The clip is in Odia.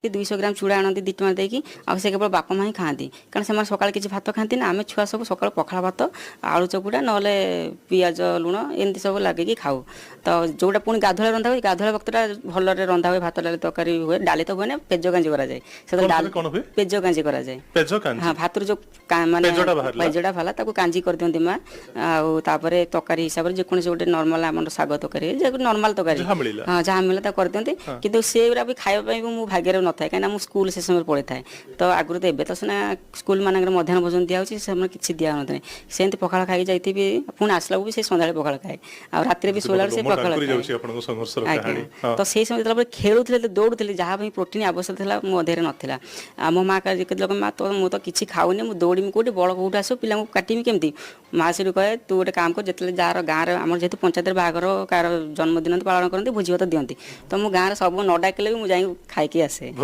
200 ଗ୍ରାମ ଚୁଡ଼ା ଆଣନ୍ତି 2 ଟଙ୍କା ଦେଇକି, ଆଉ ସେ କେବଳ ବାପା ମା ହିଁ ଖାଆନ୍ତି, କାରଣ ସେମାନେ ସକାଳେ କିଛି ଭାତ ଖାଆନ୍ତି ନା। ଆମେ ଛୁଆ ସବୁ ସକାଳୁ ପଖାଳ ଭାତ, ଆଳୁ ଚକୁଟା, ନହେଲେ ପିଆଜ ଲୁଣ ଏମିତି ସବୁ ଲାଗିକି ଖାଉ। ତ ଯୋଉଟା ପୁଣି ଗାଧୁଆ ରନ୍ଧା ହୁଏ, ଗାଧୁଆ ବକ୍ତଟା ଭଲରେ ରନ୍ଧା ହୁଏ। ଭାତ, ଡାଲି, ତରକାରୀ ହୁଏ। ଡାଲି ତ ହୁଏ ନା, ପେଜ କାଞ୍ଜି କରାଯାଏ ସେତେବେଳେ। କଣ ଡାଲି କଣ ହୁଏ? ପେଜ କାଞ୍ଜି କରାଯାଏ। ପେଜ କାଞ୍ଜି? ହଁ, ଭାତରୁ ଯୋଉ ମାନେ ପେଜଟା ବାହାରିଲା। ପେଜଟା ବାହାରିଲା, ତାକୁ କାଞ୍ଜି କରିଦିଅନ୍ତି ମା। ଆଉ ତାପରେ ତରକାରୀ ହିସାବରେ ଯେକୌଣସି ଗୋଟେ ନର୍ମାଲ ଆମର ଶାଗ ତରକାରୀ, ନର୍ମାଲ ତରକାରୀ। ଯାହା ମିଳିଲା। ହଁ, ଯାହା ମିଳିଲା ତାକୁ କରିଦିଅନ୍ତି। କିନ୍ତୁ ସେଗୁଡ଼ା ବି ଖାଇବା ପାଇଁ ବି ମୁଁ ଭାଗ୍ୟରେ ନଥାଏ, କାହିଁକିନା ମୁଁ ସ୍କୁଲ ସେ ସମୟରେ ପଢ଼ିଥାଏ। ତ ଆଗରୁ ତ, ଏବେ ତ ସିନା ସ୍କୁଲ ମାନଙ୍କରେ ମଧ୍ୟାହ୍ନ ଭୋଜନ ଦିଆହେଉଛି, ସେ ସମୟରେ କିଛି ଦିଆହେଉନଥାଏ। ସେମିତି ପଖାଳ ଖାଇକି ଯାଇଥିବି, ପୁଣି ଆସିଲାକୁ ବି ସେ ସନ୍ଧ୍ୟାବେଳେ ପଖାଳ ଖାଏ, ଆଉ ରାତିରେ ବି ଶୋଇଲା ବେଳେ ସେ ଲୋମ ପଖାଳ ଟାଙ୍କୁରି ଖାଏ। ଯାଉଛି ଆପଣଙ୍କ ସଂଘର୍ଷର ଆଜ୍ଞା। କାହାଣୀ। ହଁ। ତ ସେଇ ସମୟ ଯେତେବେଳେ ଖେଳୁଥିଲେ, ତ ଦୌଡ଼ୁଥିଲି, ଯାହା ପାଇଁ ପ୍ରୋଟିନ୍ ଆବଶ୍ୟକ ଥିଲା ମୋ ଦେହରେ ନଥିଲା। ଆଉ ମୋ ମା କେତେ ଲୋକ, ମା ତ ମୁଁ ତ କିଛି ଖାଉନି, ମୁଁ ଦୌଡ଼ିମି କୋଉଠି, ବଳ କୋଉଠି ଆସିବ, ପିଲାଙ୍କୁ କାଟିବି କେମିତି? ମା ସେଠୁ କହେ, ତୁ ଗୋଟେ କାମ କର, ଯେତେବେଳେ ଯାହାର ଗାଁରେ, ଆମର ଯେହେତୁ ପଞ୍ଚାୟତରେ ବାହାଘର, କାହାର ଜନ୍ମଦିନ ପାଳନ କରନ୍ତି, ଭୋଜି ଭାତ ଦିଅନ୍ତି, ତ ମୁଁ ଗାଁରେ ସବୁ ନ ଡାକିଲେ ବି ମୁଁ ଯାଇକି ଖାଇକି ଆସେ।